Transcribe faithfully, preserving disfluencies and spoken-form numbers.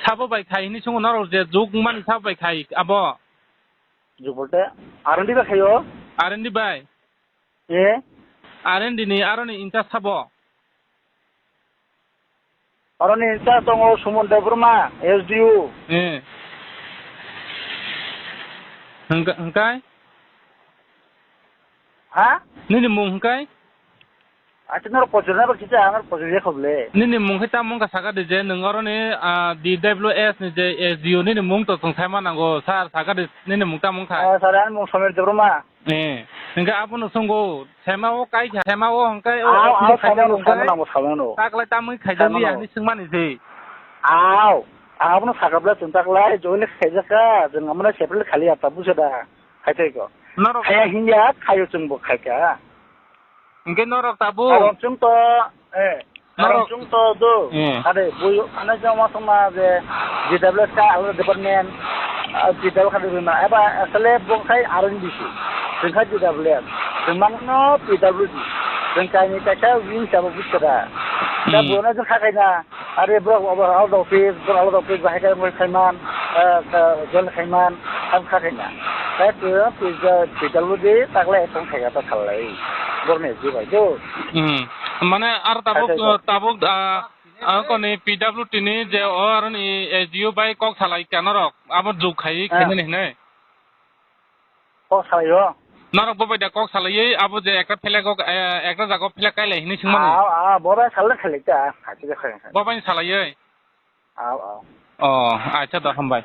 sabo bai khai hini sungo norok je juk mani sabo bai khai abo. Juk bolte R and D bai khaio. R and D bai. E? R and D ni aroni in charge sabo. Aroni in charge tongo Suman Debbarma, S D O. E. Hingka-, hingkai? Ha? Nini mung hingkai? Acha norok pochor na ba kisa ang pochor ya khoble. Nini mung khai tamo wngkha saka di je nwng aroni, ah, D W S ni je S D O nini mung to chwng sai ma nango sir saka di nini mung tamo wngkha? Ah, sir ani mung Somer Debbarma. Eh, hingke abono songo, sema o kai kha, sema o hingke o, ah, o ah, khaijak sema no, hingke sema no, sema no. Taklai tamoi khaijak liya hinui swngmani se. Aw, ang abono sakha bwle chwng taklai join khaijak kha, chwng amano separate khali ya ta busa da, khai thai ko. Norok khaya hinya, khayo chwng bo khai kha. Hingke norok tabuk. Karon chwng to, eh, karon chwng to do. Eh. Ade, bui, ano jama sama je, G W S ka alada department, ah, G W S ka department. Eba, asale bongkai R and D C. Chwng khai G W S. Chwng mangno P W D. Chwng kaini kaisa wing sabo buskada. Ta hmm. Bono jwng kha kaina. Are borok obo alada office, borok alada office bahai khe mui khaiman, eh, ka-, join khaiman, ang kha khaina. Tai twi, twi, twi, twi, taklai tong khaika ta khalai. Borni ji bai do. Hmm. Mane ar tabuk, khaika. Tabuk, ah, ah, koni P W D ni je o aroni S D O bai kok salai ka norok, abo juk khai, ah, khainani hinai. Kok salaio? Norok bo bai da kok salaiwi abo je ekta flag o, eh, ekta jaga o flag kailai hinui swngmani? Aw, aw, bo bai salai khalai ta, hati khe khailai kha. Bo bai salaiwi? Aw, aw. Oh, acha da, hambai.